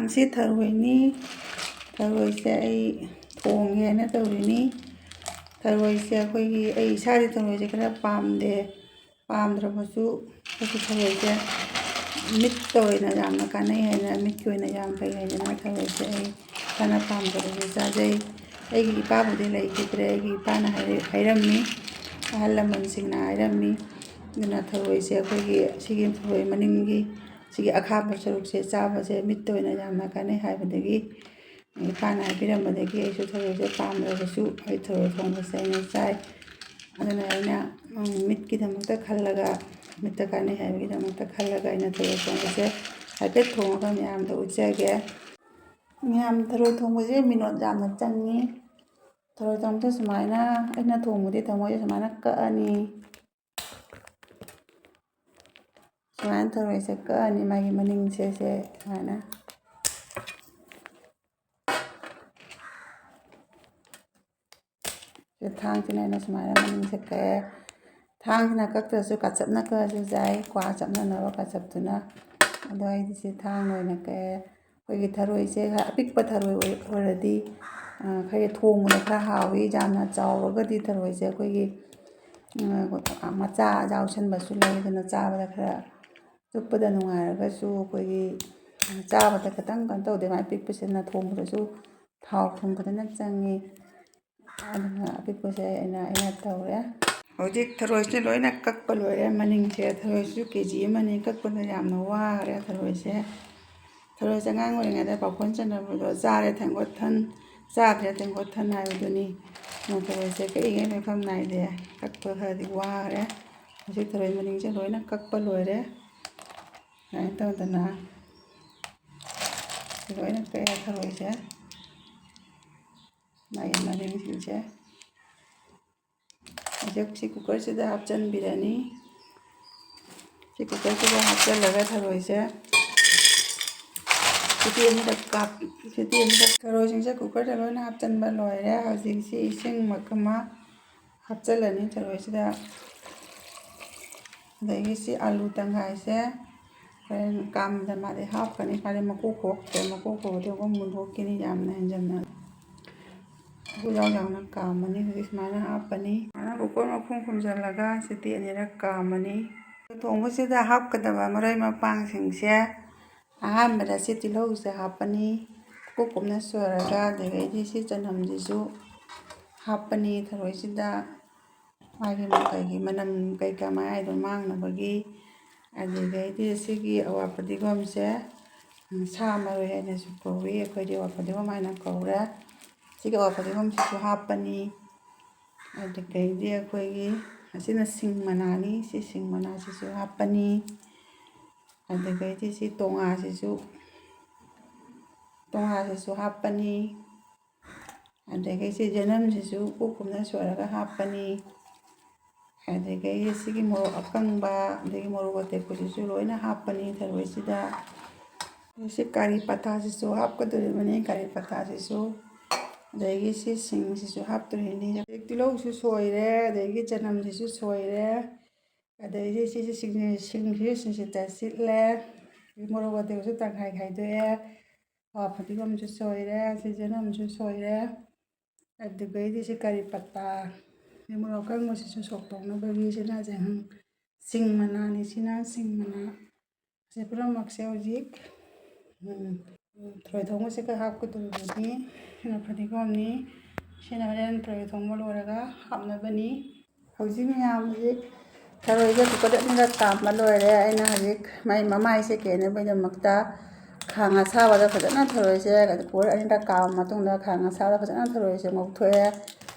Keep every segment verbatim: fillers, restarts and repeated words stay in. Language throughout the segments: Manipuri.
ꯉꯁꯤ ꯊꯔꯣꯏꯅꯤ꯫ ꯊꯔꯣꯏꯁꯦ ꯑꯩ ꯊꯣꯡꯒꯦꯅ ꯇꯧꯔꯤꯅꯤ꯫ ꯊꯔꯣꯏꯁꯦ ꯑꯩꯈꯣꯏꯒꯤ, ꯑꯩ ꯏꯁꯥꯗꯤ ꯊꯔꯣꯏꯁꯦ ꯈꯔ ꯄꯥꯝꯗꯦ꯫ ꯄꯥꯝꯗ꯭ꯔꯕꯁꯨ ꯑꯩꯈꯣꯏꯒꯤ ꯊꯔꯣꯏꯁꯦ ꯃꯤꯠꯇ ꯑꯣꯏꯅ ꯌꯥꯝꯅ ꯀꯥꯟꯅꯩ ꯍꯥꯏꯅ, ꯃꯤꯠꯀꯤ ꯑꯣꯏꯅ ꯌꯥꯝ ꯐꯩ ꯍꯥꯏꯗꯅ ꯊꯔꯣꯏꯁꯦ ꯑꯩ ꯏꯁꯥꯅ ꯄꯥꯝꯖꯕꯁꯦ ꯆꯥꯖꯩ꯫ ꯑꯩꯒꯤ ꯏꯄꯥꯕꯨꯗꯤ ꯂꯩꯈꯤꯗ꯭ꯔꯦ, ꯑꯩꯒꯤ ꯏꯄꯥꯅ ꯍꯥꯏꯔ-, ꯍꯥꯏꯔꯝꯃꯤ, ꯑꯍꯜ ꯂꯃꯟꯁꯤꯡꯅ ꯍꯥꯏꯔꯝꯃꯤ꯫ ꯑꯗꯨꯅ ꯊꯔꯣꯏꯁꯦ ꯑꯩꯈꯣꯏꯒꯤ ꯁꯤꯒꯤ ꯊꯔꯣꯏ ꯃꯅꯤꯡꯒꯤ ꯁꯤꯒꯤ ꯑꯈꯥꯕ ꯁꯔꯨꯛꯁꯦ ꯆꯥꯕꯁꯦ ꯃꯤꯠꯇ ꯑꯣꯏꯅ ꯌꯥꯝꯅ ꯀꯥꯟꯅꯩ ꯍꯥꯏꯕꯗꯒꯤ, ꯏꯄꯥꯅ ꯍꯥꯏꯕꯤꯔꯝꯕꯗꯒꯤ ꯑꯩꯁꯨ ꯊꯔꯣꯏꯁꯦ ꯄꯥꯝꯗ꯭ꯔꯕꯁꯨ ꯑꯩ ꯊꯔꯣꯏ ꯊꯣꯡꯕꯁꯦ ꯑꯩꯅ ꯆꯥꯏ꯫ ꯑꯗꯨꯅ ꯑꯩꯅ, ꯎꯝ, ꯃꯤꯠꯀꯤꯗꯃꯛꯇ ꯈꯜꯂꯒ, ꯃꯤꯠꯇ ꯀꯥꯟꯅꯩ ꯍꯥꯏꯕꯒꯤꯗꯃꯛꯇ ꯈꯜꯂꯒ ꯑꯩꯅ ꯊꯔꯣꯏ ꯊꯣꯡꯕꯁꯦ ꯍꯥꯏꯐꯦꯠ ꯊꯣꯡꯉꯒ ꯃꯌꯥꯝꯗ ꯎꯠꯆꯒꯦ꯫ ꯃꯌꯥꯝ, ꯊꯔꯣꯏ ꯊꯣꯡꯕꯁꯦ ꯃꯤꯅꯣꯠ ꯌꯥꯝꯅ ꯆꯪꯉꯤ꯫ ꯊꯔꯣꯏ ꯊꯣꯡꯕꯁꯦ ꯁꯨꯃꯥꯏꯅ, ꯑꯩꯅ ꯊꯣꯡꯕꯗꯤ ꯊꯔꯣꯏꯁꯦ ꯁꯨꯃꯥꯏꯅ ꯀꯛꯑꯅꯤ꯫ ꯁꯨꯃꯥꯏꯅ ꯊꯔꯣꯏꯁꯦ ꯀꯛꯑꯅꯤ, ꯃꯥꯒꯤ ꯃꯅꯤꯡꯁꯦ, ꯁꯦ ꯁꯨꯃꯥꯏꯅ꯫ ꯁꯤ ꯊꯥꯡꯁꯤꯅ ꯑꯩꯅ ꯁꯨꯃꯥꯏꯅ ꯃꯅꯤꯡꯁꯦ ꯀꯛꯑꯦ꯫ ꯊꯥꯡꯁꯤꯅ ꯀꯛꯇ꯭ꯔꯁꯨ ꯀꯥꯆꯞꯅ ꯀꯛꯑꯁꯨ ꯌꯥꯏ, ꯀ꯭ꯋꯥ ꯆꯞꯅꯅꯕ ꯀꯥꯆꯞꯇꯨꯅ꯫ ꯑꯗꯣ ꯑꯩꯗꯤ ꯁꯤ ꯊꯥꯡꯅ ꯑꯣꯏꯅ ꯀꯛꯑꯦ꯫ ꯑꯩꯈꯣꯏꯒꯤ ꯊꯔꯣꯏꯁꯦ ꯈꯔ ꯑꯄꯤꯛꯄ ꯊꯔꯣꯏ ꯑꯣꯏ-, ꯑꯣꯏꯔꯗꯤ, ꯑ, ꯈꯔ ꯊꯣꯡꯕꯗ ꯈꯔ ꯍꯥꯎꯏ꯫ ꯌꯥꯝꯅ ꯆꯥꯎꯔꯒꯗꯤ ꯊꯔꯣꯏꯁꯦ ꯑꯩꯈꯣꯏꯒꯤ, ꯑ, ꯃꯆꯥ ꯌꯥꯎꯁꯟꯕꯁꯨ ꯂꯩ, ꯑꯗꯨꯅ ꯆꯥꯕꯗ ꯈꯔ ꯆꯨꯞꯄꯗ ꯅꯨꯡꯉꯥꯏꯔꯒꯁꯨ ꯑꯩꯈꯣꯏꯒꯤ ꯆꯥꯕꯗ ꯈꯤꯇꯪ ꯀꯩꯅꯣ ꯇꯧꯗꯦ꯫ ꯃꯥꯏ ꯄꯤꯛꯄꯁꯤꯅ ꯊꯣꯡꯕꯗꯁꯨ ꯊꯥꯎ ꯊꯨꯝ ꯐꯖꯅ ꯆꯪꯉꯤ꯫ ꯑꯗꯨꯅ ꯑꯄꯤꯛꯄꯁꯦ ꯑꯩꯅ, ꯑꯩꯅ ꯇꯧꯔꯦ꯫ ꯍꯧꯖꯤꯛ ꯊꯔꯣꯏꯁꯦ ꯂꯣꯏꯅ ꯀꯛꯄ ꯂꯣꯏꯔꯦ꯫ ꯃꯅꯤꯡꯁꯦ ꯊꯔꯣꯏꯁꯨ ꯀꯦ ꯖꯤ ꯑꯃꯅꯤ ꯀꯛꯄꯗ ꯌꯥꯝꯅ ꯋꯥꯈ꯭ꯔꯦ ꯊꯔꯣꯏꯁꯦ꯫ ꯊꯔꯣꯏꯁꯦ ꯑꯉꯥꯡ ꯑꯣꯏꯔꯤꯉꯩꯗ ꯄꯥꯐꯣꯔ ꯆꯟꯅꯕꯗꯣ ꯆꯥꯔꯦ ꯊꯦꯡꯒꯣꯠ ꯊꯟ, ꯆꯥꯗ꯭ꯔꯦ ꯊꯦꯡꯒꯣꯠ ꯊꯟ ꯍꯥꯏꯕꯗꯨꯅꯤ꯫ ꯑꯗꯨꯅ ꯊꯔꯣꯏꯁꯦ ꯀꯛꯏꯉꯩ ꯂꯣꯏꯐꯝ ꯅꯥꯏꯗꯦ꯫ ꯀꯛꯄ ꯈꯔꯗꯤ ꯋꯥꯈ꯭ꯔꯦ꯫ ꯍꯧꯖꯤꯛ ꯊꯔꯣꯏ ꯃꯅꯤꯡꯁꯦ ꯂꯣꯏꯅ ꯀꯛꯄ ꯂꯣꯏꯔꯦ꯫ ꯁꯨꯃꯥꯏꯅ ꯇꯧꯗꯅ ꯁꯤ ꯂꯣꯏꯅ ꯀꯛꯑꯦ ꯊꯔꯣꯏꯁꯦ꯫ ꯃꯥꯒꯤ ꯃꯔꯤꯡꯁꯤꯡꯁꯦ ꯍꯧꯖꯤꯛ ꯁꯤ ꯀꯨꯀꯔꯁꯤꯗ ꯍꯥꯞꯆꯤꯟꯕꯤꯔꯅꯤ꯫ ꯁꯤ ꯀꯨꯀꯔꯁꯤꯗ ꯍꯥꯞꯆꯤꯜꯂꯒ ꯊꯔꯣꯏꯁꯦ ꯁꯤꯇꯤ ꯑꯅꯤꯔꯛ ꯀꯥꯞ-, ꯁꯤꯇꯤ ꯑꯅꯤꯔꯛ꯫ ꯊꯔꯣꯏꯁꯤꯡꯁꯦ ꯀꯨꯀꯔꯗ ꯂꯣꯏꯅ ꯍꯥꯞꯆꯤꯟꯕ ꯂꯣꯏꯔꯦ꯫ ꯍꯧꯖꯤꯛꯁꯤ ꯏꯁꯤꯡ ꯃꯛ ꯑꯃ ꯍꯥꯞꯆꯤꯜꯂꯅꯤ ꯊꯔꯣꯏꯁꯤꯗ꯫ ꯑꯗꯒꯤ ꯁꯤ ꯑꯥꯂꯨ ꯇꯪꯈꯥꯏꯁꯦ ꯍꯣꯔꯦꯟ ꯀꯥꯝꯕꯗ ꯃꯥꯗꯤ ꯍꯥꯞꯀꯅꯤ꯫ ꯃꯥꯗꯤ ꯃꯀꯨ ꯈꯣꯛꯇꯦ꯫ ꯃꯀꯨ ꯈꯣꯛꯑꯗꯤ ꯑꯃꯨꯛ ꯃꯨꯟꯊꯣꯛꯈꯤꯅꯤ ꯌꯥꯝꯅ ꯍꯦꯟꯖꯟꯅ꯫ ꯃꯀꯨ ꯌꯥꯎ ꯌꯥꯎꯅ ꯀꯥꯝꯃꯅꯤ꯫ ꯍꯧꯖꯤꯛ ꯁꯨꯃꯥꯏꯅ ꯍꯥꯞꯄꯅꯤ꯫ ꯁꯨꯃꯥꯏꯅ ꯀꯨꯀꯔ ꯃꯈꯨꯝ ꯈꯨꯝꯖꯤꯜꯂꯒ ꯁꯤꯇꯤ ꯑꯅꯤꯔꯛ ꯀꯥꯝꯃꯅꯤ꯫ ꯊꯣꯡꯕꯁꯤꯗ ꯍꯥꯞꯀꯗꯕ ꯃꯔꯣꯏ ꯃꯄꯥꯡꯁꯤꯡꯁꯦ, ꯑꯍꯥꯟꯕꯗ ꯁꯤ ꯇꯤꯜꯍꯧꯁꯦ ꯍꯥꯞꯄꯅꯤ꯫ ꯀꯨꯞ ꯀꯨꯞꯅ ꯁꯣꯏꯔꯒ, ꯑꯗꯨꯗꯒꯤꯗꯤ ꯁꯤ ꯆꯅꯝꯁꯤꯁꯨ ꯍꯥꯞꯄꯅꯤ ꯊꯔꯣꯏꯁꯤꯗ꯫ ꯃꯥꯒꯤ ꯃꯈꯩꯒꯤ ꯃꯅꯝ ꯀꯩꯀꯥ ꯃꯌꯥꯏꯗꯣ ꯃꯥꯡꯅꯕꯒꯤ꯫ ꯑꯗꯨꯗꯒꯤꯗꯤ ꯁꯤꯒꯤ ꯑꯋꯥ ꯐꯗꯤꯒꯣꯝꯁꯦ, ꯎꯝ, ꯁꯥ ꯃꯔꯣꯏ ꯍꯥꯏꯅꯁꯨ ꯀꯧꯏ, ꯑꯩꯈꯣꯏꯗꯤ ꯑꯋꯥ ꯐꯗꯤꯒꯣꯝ ꯍꯥꯏꯅ ꯀꯧꯔꯦ꯫ ꯁꯤꯒꯤ ꯑꯋꯥ ꯐꯗꯤꯒꯣꯝꯁꯤꯁꯨ ꯍꯥꯞꯄꯅꯤ꯫ ꯑꯗꯨꯗꯒꯤꯗꯤ ꯑꯩꯈꯣꯏꯒꯤ ꯑꯁꯤꯅ ꯁꯤꯡ ꯃꯅꯥꯅꯤ, ꯁꯤ ꯁꯤꯡ ꯃꯅꯥꯁꯤꯁꯨ ꯍꯥꯞꯄꯅꯤ꯫ ꯑꯗꯨꯗꯒꯤꯗꯤ ꯁꯤ ꯇꯣꯉꯥꯁꯤꯁꯨ, ꯇꯣꯉꯥꯁꯤꯁꯨ ꯍꯥꯞꯄꯅꯤ꯫ ꯑꯗꯒꯤ ꯁꯤ ꯌꯦꯅꯝꯁꯤꯁꯨ ꯀꯨꯞ ꯀꯨꯞꯅ ꯁꯣꯏꯔꯒ ꯍꯥꯞꯄꯅꯤ꯫ ꯑꯗꯒꯤ ꯁꯤꯒꯤ ꯃꯣꯔꯣꯛ ꯑꯀꯪꯕ, ꯑꯗꯒꯤ ꯃꯣꯔꯣꯛ ꯑꯇꯦꯛꯄꯁꯤꯁꯨ ꯂꯣꯏꯅ ꯍꯥꯞꯄꯅꯤ ꯊꯔꯣꯏꯁꯤꯗ꯫ ꯁꯤ ꯀꯔꯤ ꯄꯇꯥꯁꯤꯁꯨ ꯍꯥꯞꯀꯗꯣꯔꯤꯕꯅꯤ, ꯀꯔꯤ ꯄꯇꯥꯁꯤꯁꯨ꯫ ꯑꯗꯒꯤ ꯁꯤ ꯁꯤꯡꯁꯤꯁꯨ ꯍꯥꯞꯇꯣꯔꯤꯅꯤ꯫ ꯑꯗꯒꯤ ꯇꯤꯜꯍꯧꯁꯨ ꯁꯣꯏꯔꯦ, ꯑꯗꯒꯤ ꯆꯅꯝꯁꯤꯁꯨ ꯁꯣꯏꯔꯦ꯫ ꯑꯗꯩꯗꯤ ꯁꯤꯁꯦ ꯁꯤꯡ-, ꯁꯤꯡꯁꯤ ꯁꯤꯡꯁꯤꯗ ꯁꯤꯠꯂꯦ꯫ ꯃꯣꯔꯣꯛ ꯑꯇꯦꯛꯄꯁꯨ ꯇꯪꯈꯥꯏ ꯈꯥꯏꯗꯣꯛꯑꯦ꯫ ꯑꯋꯥ ꯐꯗꯤꯒꯣꯝꯁꯨ ꯁꯣꯏꯔꯦ꯫ ꯁꯤ ꯆꯅꯝꯁꯨ ꯁꯣꯏꯔꯦ꯫ ꯑꯗꯨꯗꯒꯤꯗꯤ ꯁꯤ ꯀꯔꯤ ꯄꯇꯥ, ꯁꯤ ꯃꯣꯔꯣꯛ ꯑꯀꯪꯕꯁꯤꯁꯨ ꯁꯣꯛ ꯇꯧꯅꯕꯒꯤ ꯁꯤꯅ ꯁꯤꯡ, ꯁꯤꯡ ꯃꯅꯥꯅꯤ꯫ ꯁꯤꯅ ꯁꯤꯡ ꯃꯅꯥ꯫ ꯁꯤ ꯄꯨꯝꯅꯃꯛꯁꯦ ꯍꯧꯖꯤꯛ, ꯎꯝ, ꯊꯔꯣꯏ ꯊꯣꯡꯕꯁꯤꯒ ꯍꯥꯞꯀꯗꯧꯔꯤꯕꯅꯤ꯫ ꯁꯤꯅ ꯐꯗꯤꯒꯣꯝꯅꯤ꯫ ꯁꯤꯅ ꯍꯣꯔꯦꯟ ꯊꯔꯣꯏ ꯊꯣꯡꯕ ꯂꯣꯏꯔꯒ ꯍꯥꯞꯅꯕꯅꯤ꯫ ꯍꯧꯖꯤꯛ ꯃꯌꯥꯝ ꯍꯧꯖꯤꯛ ꯊꯔꯣꯏꯁꯦ ꯀꯨꯀꯔꯗ ꯑꯅꯤꯔꯛ ꯀꯥꯝꯕ ꯂꯣꯏꯔꯦ꯫ ꯑꯩꯅ ꯍꯧꯖꯤꯛ ꯃꯥꯏ ꯃꯃꯥꯏꯁꯦ ꯀꯦꯟꯅꯕꯒꯤꯗꯃꯛꯇ ꯈꯥꯡ ꯑꯁꯥꯕꯗ ꯐꯖꯅ ꯊꯔꯣꯏꯁꯦ ꯀꯨꯀꯔ ꯑꯅꯤꯔꯛ ꯀꯥꯝꯕ ꯃꯇꯨꯡꯗ ꯈꯥꯡ ꯑꯁꯥꯕꯗ ꯐꯖꯅ ꯊꯔꯣꯏꯁꯦ ꯉꯧꯊꯣꯛꯑꯦ꯫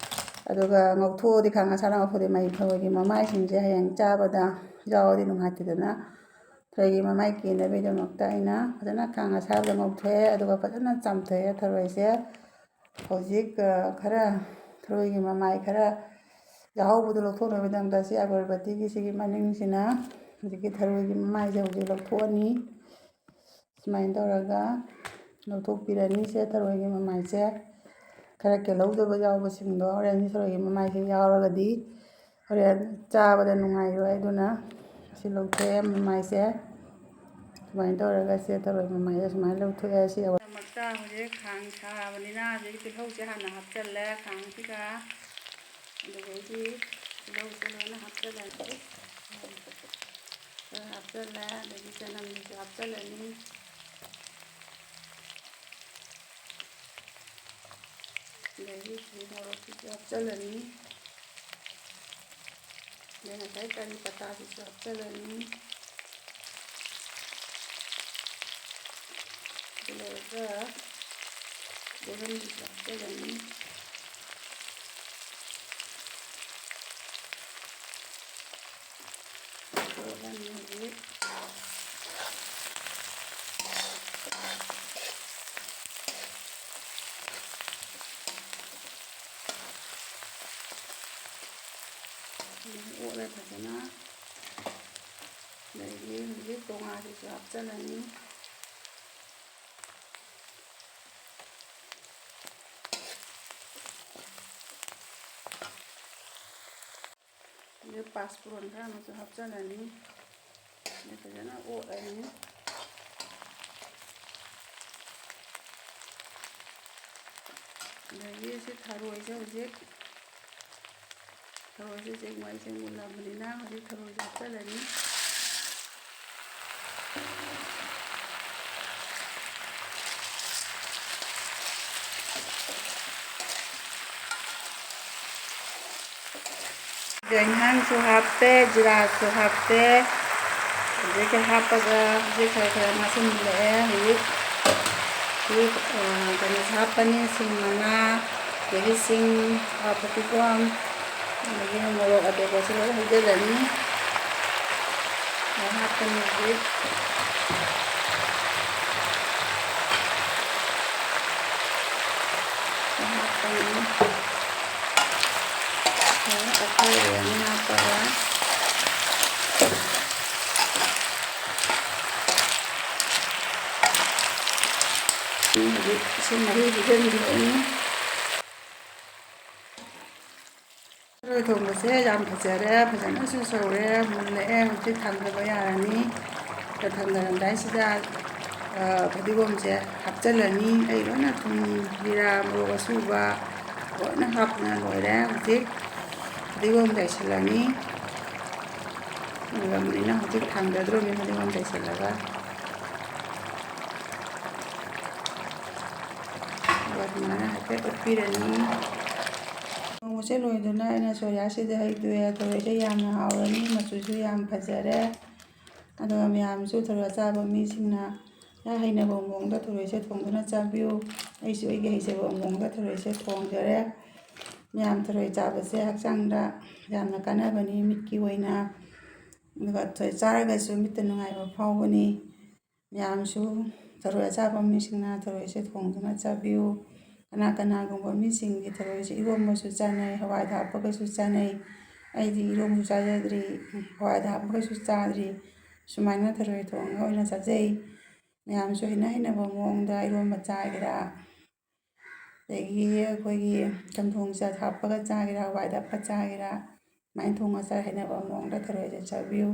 ꯑꯗꯨꯒ ꯉꯧꯊꯣꯛꯑꯗꯤ, ꯈꯥꯡ ꯑꯁꯥꯕꯗ ꯉꯧꯊꯣꯛꯑꯗꯤ ꯃꯍꯤ, ꯊꯔꯣꯏꯒꯤ ꯃꯃꯥꯏꯁꯤꯡꯁꯦ ꯍꯌꯦꯡ ꯆꯥꯕꯗ ꯌꯥꯎꯔꯗꯤ ꯅꯨꯡꯉꯥꯏꯇꯦꯗꯅ꯫ ꯊꯔꯣꯏꯒꯤ ꯃꯃꯥꯏ ꯀꯦꯟꯅꯕꯒꯤꯗꯃꯛꯇ ꯑꯩꯅ ꯐꯖꯅ ꯈꯥꯡ ꯑꯁꯥꯕꯗ ꯉꯧꯊꯣꯛꯑꯦ, ꯑꯗꯨꯒ ꯐꯖꯅ ꯆꯥꯝꯊꯣꯛꯑꯦ ꯊꯔꯣꯏꯁꯦ꯫ ꯍꯧꯖꯤꯛ, ꯑ, ꯈꯔ ꯊꯔꯣꯏꯒꯤ ꯃꯃꯥꯏ ꯈꯔ ꯌꯥꯍꯧꯕꯗꯣ ꯂꯧꯊꯣꯛꯅꯕꯒꯤꯗꯃꯛꯇ ꯁꯤ ꯑꯒꯔꯕꯇꯤꯒꯤ ꯁꯤꯒꯤ ꯃꯅꯤꯡꯁꯤꯅ ꯍꯧꯖꯤꯛꯀꯤ ꯊꯔꯣꯏꯒꯤ ꯃꯃꯥꯏꯁꯦ ꯍꯧꯖꯤꯛ ꯂꯧꯊꯣꯛꯑꯅꯤ꯫ ꯁꯨꯃꯥꯏꯅ ꯇꯧꯔꯒ ꯂꯧꯊꯣꯛꯄꯤꯔꯅꯤ꯫ ꯁꯦ ꯊꯔꯣꯏꯒꯤ ꯃꯃꯥꯏꯁꯦ ꯈꯔ ꯀꯦꯜꯍꯧꯗꯕ ꯌꯥꯎꯕꯁꯤꯡꯗꯣ, ꯍꯣꯔꯦꯟ ꯊꯔꯣꯏꯒꯤ ꯃꯃꯥꯏꯁꯦ ꯌꯥꯎꯔꯒꯗꯤ ꯍꯣꯔꯦꯟ ꯆꯥꯕꯗ ꯅꯨꯡꯉꯥꯏꯔꯣꯏ꯫ ꯑꯗꯨꯅ ꯁꯤ ꯂꯧꯊꯣꯛꯑꯦ ꯃꯃꯥꯏꯁꯦ꯫ ꯁꯨꯃꯥꯏꯅ ꯇꯧꯔꯒ ꯁꯦ ꯊꯔꯣꯏ ꯃꯃꯥꯏꯗ ꯁꯨꯃꯥꯏꯅ ꯂꯧꯊꯣꯛꯑꯦ꯫ ꯁꯤ ꯑꯩꯈꯣꯏ ꯗꯃꯛꯇ ꯍꯧꯖꯤꯛ ꯈꯥꯡ ꯁꯥꯕꯅꯤꯅ ꯍꯧꯖꯤꯛ ꯇꯤꯜꯍꯧꯁꯦ ꯍꯥꯟꯅ ꯍꯥꯞꯆꯜꯂꯦ ꯈꯥꯡꯁꯤꯗ꯫ ꯑꯗꯨꯗꯒꯤ ꯇꯤꯜꯍꯧꯁꯦ ꯂꯣꯏꯅ ꯍꯥꯞꯆꯜꯂꯅꯤ꯫ ꯈꯔ ꯍꯥꯞꯆꯜꯂꯦ꯫ ꯑꯗꯒꯤ ꯆꯅꯝꯁꯤꯁꯨ ꯍꯥꯞꯆꯜꯂꯅꯤ꯫ ꯑꯗꯒꯤ ꯁꯤ ꯃꯣꯔꯣꯛꯁꯤꯁꯨ ꯍꯥꯞꯆꯜꯂꯅꯤ꯫ ꯑꯗꯩ ꯉꯁꯥꯏ ꯀꯔꯤ ꯄꯇꯥꯁꯤꯁꯨ ꯍꯥꯞꯆꯜꯂꯅꯤ꯫ ꯑꯗꯨ ꯂꯣꯏꯔꯒ ꯌꯦꯔꯨꯝꯁꯤꯁꯨ ꯍꯥꯞꯆꯜꯂꯅꯤ꯫ ꯑꯗꯨꯒ ꯍꯧꯖꯤꯛ ꯑꯣꯠꯂꯦ ꯐꯖꯅ꯫ ꯑꯗꯒꯤ ꯍꯧꯖꯤꯛ ꯇꯣꯉꯥꯟꯁꯤꯁꯨ ꯍꯥꯞꯆꯜꯂꯅꯤ꯫ ꯑꯗꯩ ꯄꯥꯁꯄꯣꯔꯟ ꯈꯔ ꯑꯃꯁꯨ ꯍꯥꯞꯆꯜꯂꯅꯤ꯫ ꯑꯗꯩ ꯐꯖꯅ ꯑꯣꯠꯂꯅꯤ꯫ ꯑꯗꯒꯤ ꯁꯤ ꯊꯔꯣꯏꯁꯦ ꯍꯧꯖꯤꯛ, ꯊꯔꯣꯏꯁꯦ ꯍꯧꯖꯤꯛ ꯃꯩꯁꯦ ꯃꯨꯜꯂꯕꯅꯤꯅ ꯍꯧꯖꯤꯛ ꯊꯔꯣꯏꯁꯦ ꯍꯥꯞꯆꯜꯂꯅꯤ꯫ ꯌꯦꯟꯁꯥꯡꯁꯨ ꯍꯥꯞꯄꯦ, ꯖꯤꯔꯥꯁꯨ ꯍꯥꯞꯄꯦ꯫ ꯍꯧꯖꯤꯛꯀꯤ ꯍꯥꯞꯄꯒ ꯍꯧꯖꯤꯛ ꯈꯔ ꯈꯔ ꯉꯥꯁꯤꯜꯂꯛꯑꯦ꯫ ꯍꯧꯖꯤꯛ, ꯍꯧꯖꯤꯛ, ꯑ, ꯀꯩꯅꯣꯁꯨ ꯍꯥꯞꯄꯅꯤ, ꯁꯤꯡ ꯃꯅꯥ, ꯑꯗꯒꯤ ꯁꯤꯡ, ꯄꯥ ꯐꯗꯤꯒꯣꯝ, ꯑꯗꯒꯤ ꯃꯣꯔꯣꯛ ꯑꯇꯦꯛꯄꯁꯨ ꯂꯣꯏ ꯍꯩꯖꯤꯜꯂꯅꯤ꯫ ꯂꯣꯏ ꯍꯥꯞꯄꯅꯤ ꯍꯧꯖꯤꯛ꯫ ꯂꯣꯏ ꯍꯥꯞꯄꯅꯤ꯫ ꯂꯣꯏꯅ ꯑꯣꯠꯈꯥꯏꯔꯅꯤ ꯍꯥꯞꯄꯒ꯫ ꯍꯧꯖꯤꯛ ꯏꯁꯤꯡ ꯃꯍꯤ ꯍꯩꯖꯤꯟꯕꯤꯔꯅꯤ꯫ ꯊꯔꯣꯏ ꯊꯣꯡꯕꯁꯦ ꯌꯥꯝ ꯐꯖꯔꯦ, ꯐꯖꯅꯁꯨ ꯁꯧꯔꯦ, ꯃꯨꯜꯂꯛꯑꯦ꯫ ꯍꯧꯖꯤꯛ ꯊꯥꯡꯊꯕ ꯌꯥꯔꯅꯤ꯫ ꯊꯥꯡꯗꯔꯝꯗꯥꯏꯁꯤꯗ, ꯑ, ꯐꯗꯤꯒꯣꯝꯁꯦ ꯍꯥꯞꯆꯤꯜꯂꯅꯤ꯫ ꯑꯩ ꯂꯣꯏꯅ ꯊꯨꯝ, ꯖꯤꯔꯥ, ꯃꯣꯔꯣꯛ ꯑꯁꯨꯕ ꯂꯣꯏꯅ ꯍꯥꯞꯇꯅ ꯂꯣꯏꯔꯦ꯫ ꯍꯧꯖꯤꯛ ꯐꯗꯤꯒꯣꯝ ꯆꯥꯏꯁꯤꯜꯂꯅꯤ꯫ ꯃꯨꯜꯂꯕꯅꯤꯅ ꯍꯧꯖꯤꯛ ꯊꯥꯡꯗꯗ꯭ꯔꯣꯕꯅꯤ ꯐꯗꯤꯒꯣꯝ ꯆꯥꯏꯁꯤꯜꯂꯒ꯫ ꯑꯗꯨꯒ ꯑꯗꯨꯃꯥꯏꯅ ꯍꯥꯏꯐꯦꯠ ꯑꯣꯠꯄꯤꯔꯅꯤ꯫ ꯊꯣꯡꯕꯁꯦ ꯂꯣꯏꯗꯨꯅ ꯑꯩꯅ ꯁꯣꯔꯤꯌꯥꯁꯤꯗ ꯍꯩꯗꯣꯛꯑꯦ꯫ ꯊꯔꯣꯏꯁꯦ ꯌꯥꯝꯅ ꯍꯥꯎꯔꯅꯤ, ꯃꯆꯨꯁꯨ ꯌꯥꯝ ꯐꯖꯔꯦ꯫ ꯑꯗꯨꯒ ꯃꯌꯥꯝꯁꯨ ꯊꯔꯣꯏ ꯑꯆꯥꯕ ꯃꯤꯁꯤꯡꯅ ꯏꯍꯩ ꯍꯩꯅꯕ ꯃꯑꯣꯡꯗ ꯊꯔꯣꯏꯁꯦ ꯊꯣꯡꯗꯨꯅ ꯆꯥꯕꯤꯌꯨ꯫ ꯑꯩꯁꯨ ꯑꯩꯒꯤ ꯍꯩꯖꯕ ꯃꯑꯣꯡꯗ ꯊꯔꯣꯏꯁꯦ ꯊꯣꯡꯖꯔꯦ꯫ ꯃꯌꯥꯝ ꯊꯔꯣꯏ ꯆꯥꯕꯁꯦ ꯍꯛꯆꯥꯡꯗ ꯌꯥꯝꯅ ꯀꯥꯟꯅꯕꯅꯤ, ꯃꯤꯠꯀꯤ ꯑꯣꯏꯅ꯫ ꯑꯗꯨꯒ ꯊꯔꯣꯏ ꯆꯥꯔꯒꯁꯨ ꯃꯤꯠꯇ ꯅꯨꯡꯉꯥꯏꯕ ꯐꯥꯎꯕꯅꯤ꯫ ꯃꯌꯥꯝꯁꯨ ꯊꯔꯣꯏ ꯑꯆꯥꯕ ꯃꯤꯁꯤꯡꯅ ꯊꯔꯣꯏꯁꯦ ꯊꯣꯡꯗꯨꯅ ꯆꯥꯕꯤꯌꯨ꯫ ꯀꯅꯥ ꯀꯅꯥꯒꯨꯝꯕ ꯃꯤꯁꯤꯡꯗꯤ ꯊꯔꯣꯏꯁꯦ ꯏꯔꯣꯝꯕꯁꯨ ꯆꯥꯅꯩ, ꯍꯋꯥꯏꯗ ꯍꯥꯞꯄꯒꯁꯨ ꯆꯥꯅꯩ꯫ ꯑꯩꯗꯤ ꯏꯔꯣꯝꯕꯁꯨ ꯆꯥꯖꯗ꯭ꯔꯤ, ꯍꯋꯥꯏꯗ ꯍꯥꯞꯄꯒꯁꯨ ꯆꯥꯗ꯭ꯔꯤ꯫ ꯁꯨꯃꯥꯏꯅ ꯊꯔꯣꯏ ꯊꯣꯡꯉꯒ ꯑꯣꯏꯅ ꯆꯥꯖꯩ꯫ ꯃꯌꯥꯝꯁꯨ ꯍꯩꯅ ꯍꯩꯅꯕ ꯃꯑꯣꯡꯗ ꯏꯔꯣꯝꯕ ꯆꯥꯒꯦꯔꯥ, ꯑꯗꯒꯤ ꯑꯩꯈꯣꯏꯒꯤ ꯆꯝꯊꯣꯡ ꯆ-, ꯍꯥꯞꯄꯒ ꯆꯥꯒꯦꯔꯥ, ꯍꯋꯥꯏꯗ ꯍꯥꯞꯄ ꯆꯥꯒꯦꯔꯥ, ꯁꯨꯃꯥꯏꯅ ꯊꯣꯡꯉ ꯆꯥ ꯍꯩꯅꯕ ꯃꯑꯣꯡꯗ ꯊꯔꯣꯏꯁꯦ ꯆꯥꯕꯤꯌꯨ꯫